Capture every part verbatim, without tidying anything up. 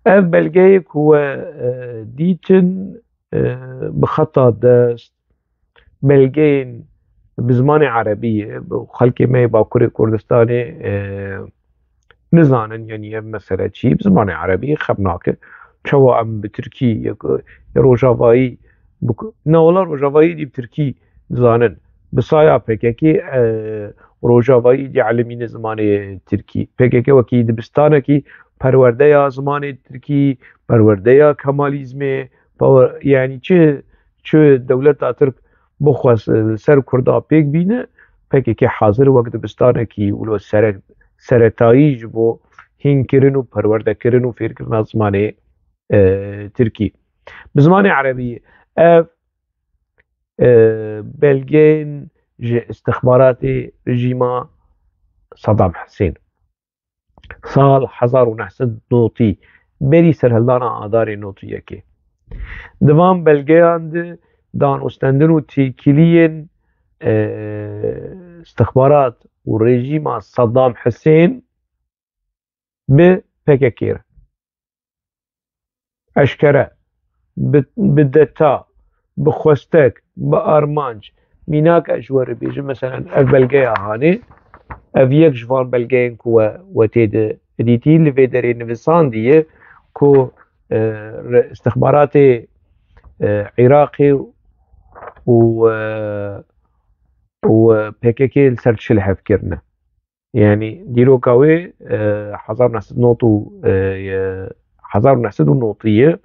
Ev belgeyê ku we e, dîtin e, bi xeta dest, belgeyên bi zimanê erebî ye, bi xelkê me yê Bakurê Kurdistanê e, nizanin, yanî ev mesele çi, bi zimanê erebî xem nake. Çawa em bi tirkî, ya, ya rojavayî, bi ku-, ne wela rojavayî dî bi tirkî dizanin. Bi saya P K K e, rojavayî dî elimîne zimanê tirkî. P K K wekî dibistanekî perwerdeya zimanê tirkî, perwerdeya Kemalîzmê, perwer-, yanî çi, çi dewleta Tirk bixwest, e, li ser Kurda pêk bîne, P K K hazir wek dibistanekî wilo sere-, seretayî ji bo hînkirin û perwerdekirin û fêrkirina zimanê, e, tirkî. Bi zimanê erebî ev, e, belgeyên ji istixbaratê rejîma Saddam Husên. Sal hezar û neh sed notî, berî serhildana Adarê notî yekê. Di van belgeyan de danûstendin û têkiliyên, e, istixbarat û rejîma Saddam Husên bi P K K re. Eşkere, bi, bi deta, bi xwestek, bi armanc, mînak ez ji we re bêjim, meselen, ev belgeya hanê, ev yek ji van belgeyên ku we, we tê de dîtî, li vê derê nivisandiye ku, e, re-, istixbaratê, e, Iraqê û, e, û P K K li ser çi li hev kirine. Yanî dîroka wê, e, hezar neh sed nod û, e, ye, hezar neh sed û notî ye.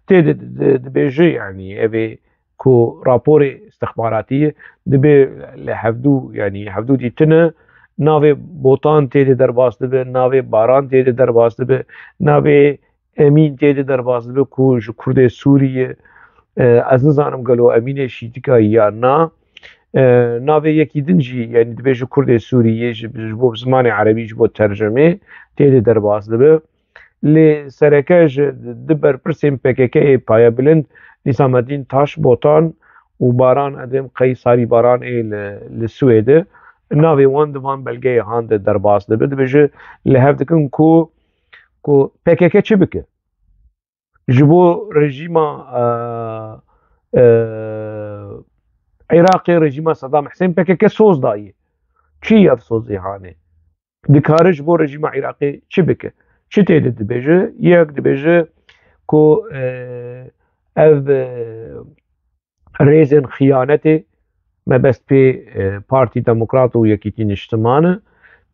Tê di, di, dibêje, yanî ev ê ku raporê istixbaratî ye, dibê li hevdû, yanî hevdû dîtine, navê Botan tê de derbas dibe, navê Baran tê de derbas dibe, navê Emîn tê de derbas dibe ku ji Kurdê Sûrî ye. E, ez nizanim gelo Emînê Şîtika ya na. E, navê yekî din jî, yanî dibêje Kurdê Sûrî ye, ji, ji bo zimanê erebî, ji bo tercimê tê de derbas dibe. Lê sereke ji di berpirsên P K K'ê payebilind Nîzameddîn Taş, Botan û Baran, edem qey Sarî Baran ê li, li Swêde. Navê wan di van belgeyê han de derbas dibe. Dibêje li hev dikin ku, ku P K K çi bike? Ji bo rejîma, e, e, Iraqê, rejîma Saddam Husên P K K soz daye. Çi ye ev sozê hanê? Dikare ji bo rejîma Iraqê çi bike? Çi tê de dibêje? Yek dibêje ku, e, ev, e, rêzên xiyanetê mebest pê, e, Partî Demokrat û Yekîtî Niştiman e.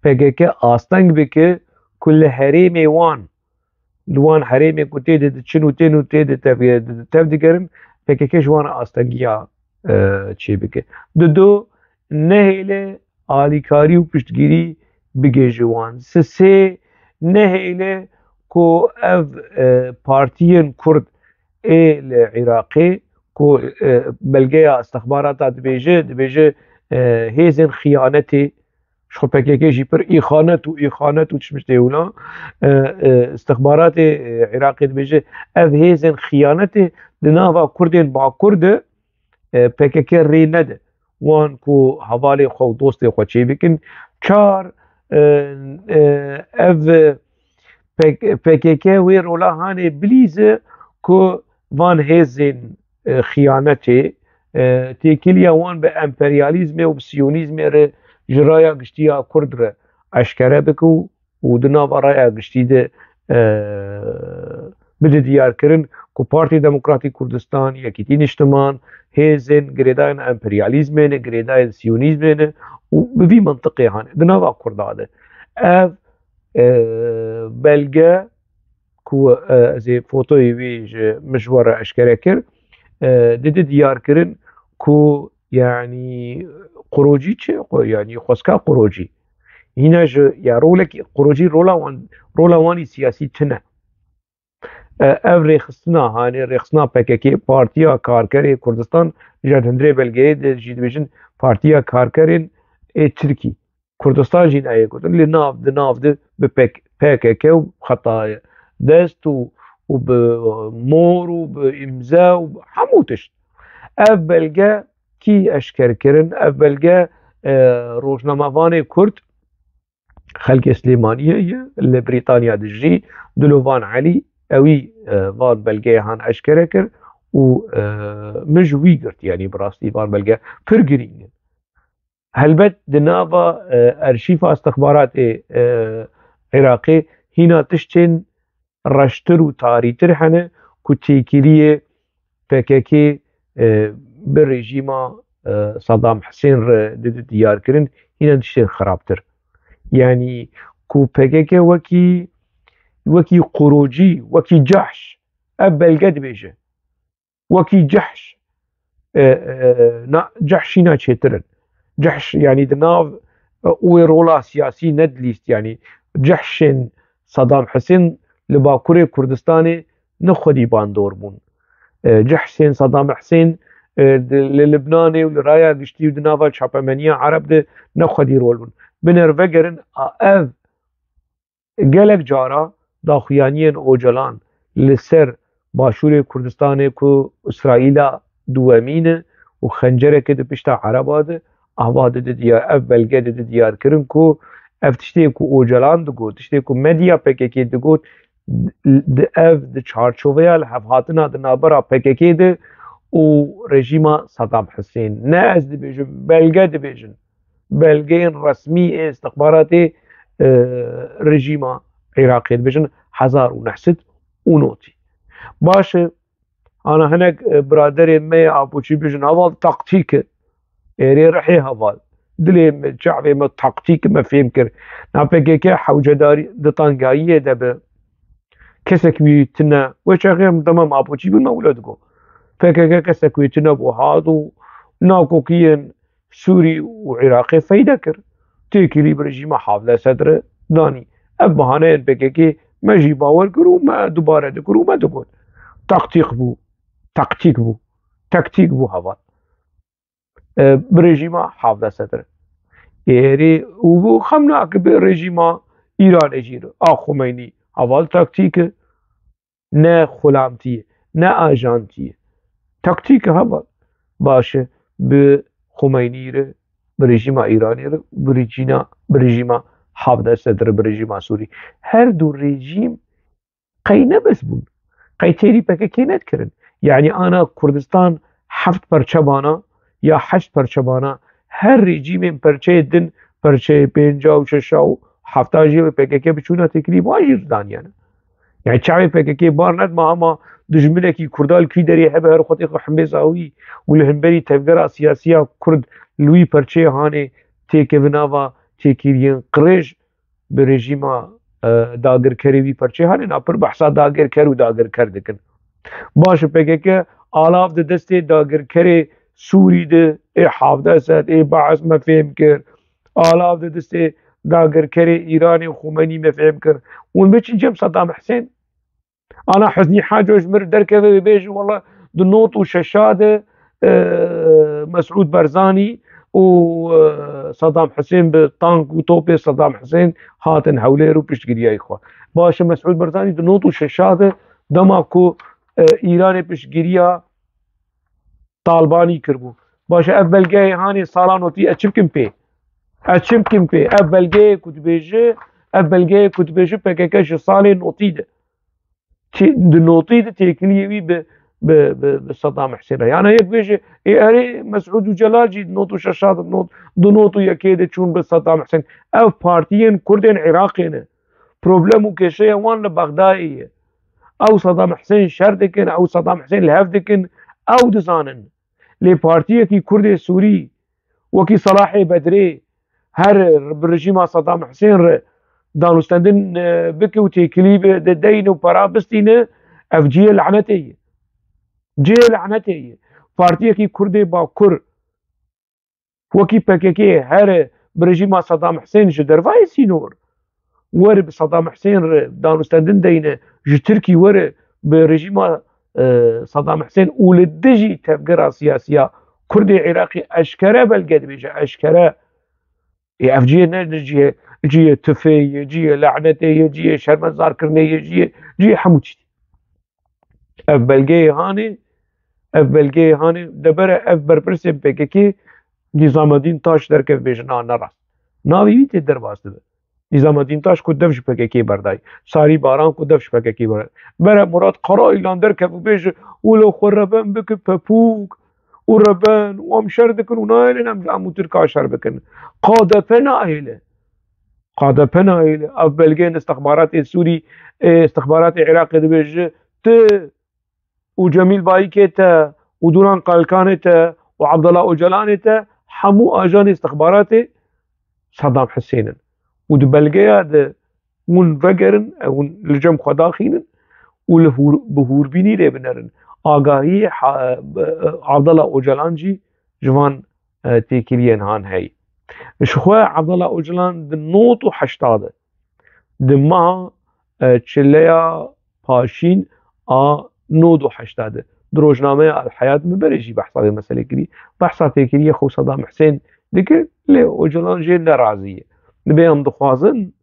P K K asteng bike ku li herêmê wan, li wan herêmê ku tê de diçin û tên û tê de tev, tev digerin, P K K ji wan re astengiya, e, çê bike. Dido, nehêle alîkarî û piştgirî bige ji wan. Sisê, nehêle ku ev, e, partiyên Kurd ê li Iraqê ku, e, belgeya istixbarata dibêje, dibêje, e, hêzên xiyanetê, ji xwe P K K jî pir îxanet û îxanet û tişmiştê wina, e, e, istixbaratê, e, Iraqê dibêje, ev hêzên xiyanetê di nava Kurdên Bakur de, e, P K K rê nede wan ku hevalê xwe û dostê xwe çê bikin. Çar, e, e, ev P K K wê rola hanê bilîze ku van hêzên, e, xiyanetê, e, têkiliya wan bi emperyalîzmê û bi siyonîzmê re ji raya giştî ya Kurd re eşkere bike û û di nava raya giştî de, e, bide diyarkirin ku Partî Demokratîk Kurdistan, Yekîtî Niştiman, hêzên girêdayên emperyalîzmê ne, girêdayên siyonîzmê ne û bi vî mintiqê hane di nava Kurda de. Ev, e, belge ku, e, ez ê fotoyê wî ji min ji we re eşkere kir, e, dide diyarkirin ku, yanî, qurocî çi? Qu-, yanî xwezka qurocî. Hîna ji, ya rolekî qurocî rola wan, rola wanî siyasî tune. E, ev rêxistina hanê, rêxistina P K K, Partiya Karkerê Kurdistan, ji hundirê belgeyê de jî dibêjin Partiya Karkerên ê Tirkî. Kurdistan jî nayê gotin, lê nav, di nav de bi P K K û xeta dest û, û bi mor û bi îmze û bi hemû tişt. Ev belge kî eşker kirin? Ev belge, e, rojnamevanê Kurd, xelkê Silêmaniyê ye, li Brîtanya dijî, Dilovan Elî, ewî, e, van belgeyê han eşkere kir û, e, min ji wî girt, yanî bi rastî van belge pir girîng in. Helbet di nava, e, arşîfa istixbaratê, e, Iraqê hîna tiştên reştir û tarîtir hene ku têkiliyê P K K, e, bi rejîma, e, Saddam Husên re dide diyarkirin, hîna tiştên xirabtir. Yanî ku P K K wekî, wekî qurocî, wekî cehş, ev belge dibêje. Wekî cehş, e, e, na, cehşîna çêtir in. Cehş, yanî di nav, e, wê rola siyasî ne dilîst, yanî cehşên Saddam Husên li Bakurê Kurdistanê ne xwedî bandor bûn. E, cehşên Saddam Husên, e, di, li Libnanê û li raya giştî û di nava çapemeniya Ereb de ne xwedî rol bûn. Binêr vegerin, a, ev gelek cara daxuyaniyên Ocalan li ser Başûrê Kurdistanê ku Îsraîla duwemîn e û xencereke di pişta Ereba de, ava dide diyar, ev belge dide diyarkirin ku ev tiştê ku Ocalan digot, tiştê ku medya P K K digot, di, ev di çarçoveya lihevhatina di navbera P K K de û rejîma Saddam Husên. Ne ez dibêjim, belge dibêjin. Belgeyên resmî ê istixbaratê, e, rejîma Iraqê dibêjin hezar û neh sed û notî. Baş e, ana hinek, e, biraderên me yê Apoçî bêjin, heval taktîk e. Êrê rihê heval. Dilê me, çavê me taktîk me fêm kir. Na P K K hewcedarî di tengayiyê de be. Kesek wî tune. Wê çaxê em dema me Apoçî bûn me wilo digo. P K K kesek wî tune bû hat û nakokiyên Sûrî û Iraqê feyde kir. Têkilî bi rejîma Hafid Esed re danî. Ev bahaneyên P K K me jî bawer kir û me dubare dikir û me digot. Taktîk bû. Taktîk bû. Taktîk bû heval. E, bi rejîma Hafid Esed re. Êrî û bû xem nake bi rejîma Îranê jî re. A Xumeynî heval taktîk e. Ne xulamtî ye, ne ajantî ye. Taktîk e heval. Baş e, bi Xumeynî re, bi rejîma Îranê re, bi rejîna, bi rejîma Hafid Esed re, bi rejîma Sûrî. Her du rejîm qey ne bes bûn. Qey têrî P K K nedikirin. Yanî ana Kurdistan heft perçe bana ya heşt perçe bana, her rejîmên perçeyê din, perçeyê pênca û şeşa û hefta jî P K K biçûna têkilî wan jî daniyane. Yani çavê P K K bar nedima hema dijminekî Kurda li kî derê hebe her xwetê xwe hembêza wî û li hemberî tevgera siyasiya Kurd li wî perçeyê hanê têkevina va têkiliyên qirêj bi rejîma, e, dagirkerê wî perçê hanê, na pir behsa dagirker û dagirker dikin. Baş e, P K K alav di destê dagirkerê Sûrî de, ê Hafid Esed, ê Baas me fêm kir. Alav di destê dagirkerê Îranê Xumenî me fêm kir. Hûn biçin cem Saddam Husên. Ana Husnî Haco ji mir derkeve wê bêje, wela di not û şeşa de, e, Mesûd Barzanî û, e, Saddam Husên bi tank û topê Saddam Husên hatin Hewlêr û piştgiriyayî xwe. Baş e, Mesûd Barzanî di not û şeşa de dema ku, e, Îranê piştgiriya Talbanî kiribû. Baş e, ev belgeyê hanê sala notî ez çi bikim pê? Ez çi bikim pê? Ev belgeyê ku dibêje, ev belgeyê ku dibêje P K K ji salê notî de. Çi, di notî de têkiliyê wî bi, bi, bi, bi Saddam Husên re. Yana yek bêje, ê erê Mesûd û Celal jî di not û şeşa de not, di not û yekê de çûn bi Saddam Husên. Ev partiyên Kurdên Iraqê ne. Problem û kêşeya wan li Bexdayê ye. Ew Saddam Husên şer dikin, ew Saddam Husên li hev dikin, ew dizanin. Lê partiyekî Kurdê Sûrî, wekî Selahê Bedrê, her bi rejîma Saddam Husên re danûstendin, e, bike û têkilî bi de deyn û para bistîne, ev cihê lanetê ye. Cihê lanetê ye. Partiyekî Kurdê Bakur, wekî P K K here bi rejîma Saddam Husên ji dervayê sînor were bi Saddam Husên re danûstendin deyne, ji Tirkî were bi rejîma, e, Saddam Husên û li dijî tevgera siyasiya Kurdê Iraqî eşkere belge dibêje, eşkere. Ê, ev cihê ne cihê, cihê tifê ye, cihê lanetê ye, cihê şermezarkirinê ye, cihê, cihê hemû tiştî. Ev belgeyê hanê, ev belgeyê hanê, debere ev berpirsên P K K Nîzamedîn Taş derkev bêje, na, ne rast. Navê wî tê derbas dibe. Nîzamedîn Taş ku dev ji P K K berdayî. Sarî Baran ku dev ji P K K berdayî. Bere Murat Karayilan derkev û bêje, wilo xwe reben bike pepûk û reben û em şer dikin û nahêlin em ji em û Tirka şer bikin. K D P nahêle. K D P nahêle. Ev belgeyên istixbaratê Sûrî, ê, istixbaratê Iraqê dibêje, tu û Cemîl Bayikê te û Duran Kalkanê te û Abdullah Ocalanê te hemû ajanê istixbaratê Saddam Husên in. Û di belgeya de hûn vegerin, e, hûn li cem xwe daxînin û li hûr-, bi hûrbînî lê binerin. Agahiyê ha-, e, Abdullah Ocalan jî ji van, e, têkiliyên han heye. Ji xwe Abdullah Ocalan di nod û heşta de, di meha, e, çileya paşîn a nod û heşta de, di rojnameya El Heyat min berê jî behsa vê meselê kirî. Behsa têkiliyê xwe Saddam Husên dikir, lê Ocalan jê nerazî ye. Dibê em dixwazin,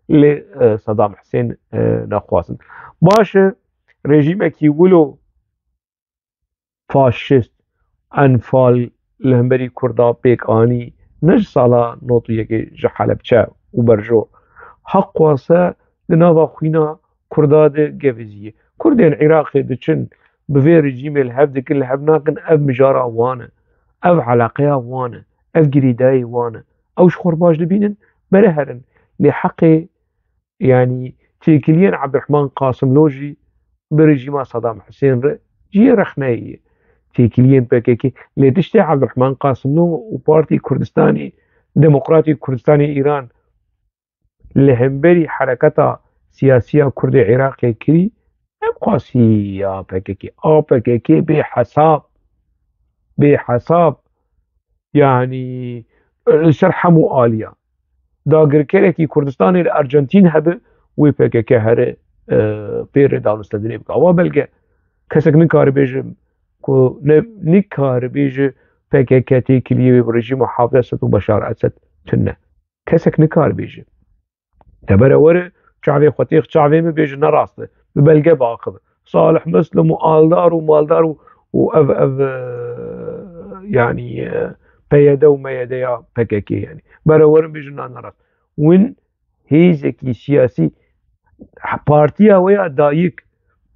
lê, e, Saddam Husên, e, nexwazin. Baş e, rejîmekî wilo faşist, enfal li hemberî Kurda pêk anî, ne ji sala nod û yekê ji Helebçe û berjor. Heq xwase di nava xwîna Kurda de geviziye. Kurdên Iraqê diçin, bi vê rejîmê li hev dikin, li hev nakin, ev mijara wan e. Ev eleqeya wan e. Ev girêdayî wan e. Ew ji xwe baş dibînin, bere herin. Lê heqê, yanî têkiliyên Abdurrahman Qasimlo jî bi rejîma Saddam Husên re cihê rexneyê ye. Têkiliyên P K K, lê tiştê Abdurrahman Qasimlo û Partî Kurdistanê, Demokratî Kurdistanê Îran li hemberî hereketa siyasiya Kurdê Iraqê kirî, ne bi qasî ya P K K. A P K K bê hesab, bê hesab, yanî li ser hemû aliya. Dagirkerekî Kurdistanê li Arjantîn hebe, wê P K K here, e, pê re danûstendinê bike. Awa belge, kesek nikare bêje ku ne, nikare bêje P K K têkiliyê wê bi rejîma Hafez Esed û Beşar Esed tune. Kesek nikare bêje. Te bere were, çavê xwe têx çavê min bêje ne rast e. Bi belge biaxive. Salih Muslim û Aldar û Maldar û, û ev, ev, e, yanî, e, P Y D û M Y D ya P K K yanî. Bere werin bêjin na ne rast. Win hêzekî siyasî, partiya we ya dayik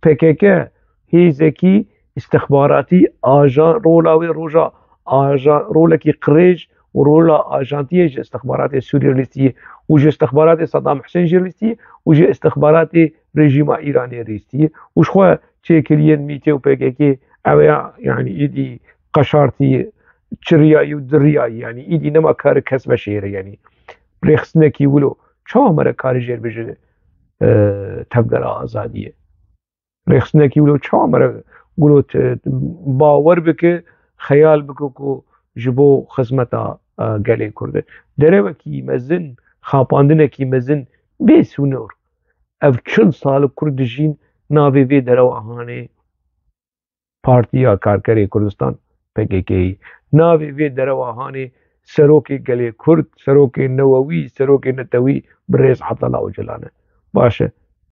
P K K hêzekî istixbaratî ajan, rola wê roja ajan, rolekî qirêj û rola ajantiyê ji istixbaratê Sûriyê lîstiye û ji istixbaratê Saddam Husên jî lîstiye û ji istixbaratê rejîma Îranê lîstiye û ji xwe çêkiriyên mîtê û P K K ew ya, yanî îdî qeşartî çiriyayî û diriyayî, yanî îdî nema kar kes veşêre, yanî rêxistinekî wilo çawa mere karê jêr bije, e, tevgera azadiyê. Rêxistinekî wilo çawa mere wilo te bawer bike, xeyal bike ku ji bo xizmeta, e, gelê Kurd e. Derewekî mezin, xapandinekî mezin bê sînor. Ev çil sal Kurd dijîn navê vê derewa hanê Partiya Karkerê Kurdistan, P K K. Navê vê derewa hanê serokê gelê Kurd, serokê newewî, serokê netewî birêz Abdullah Ocalan e. Baş e.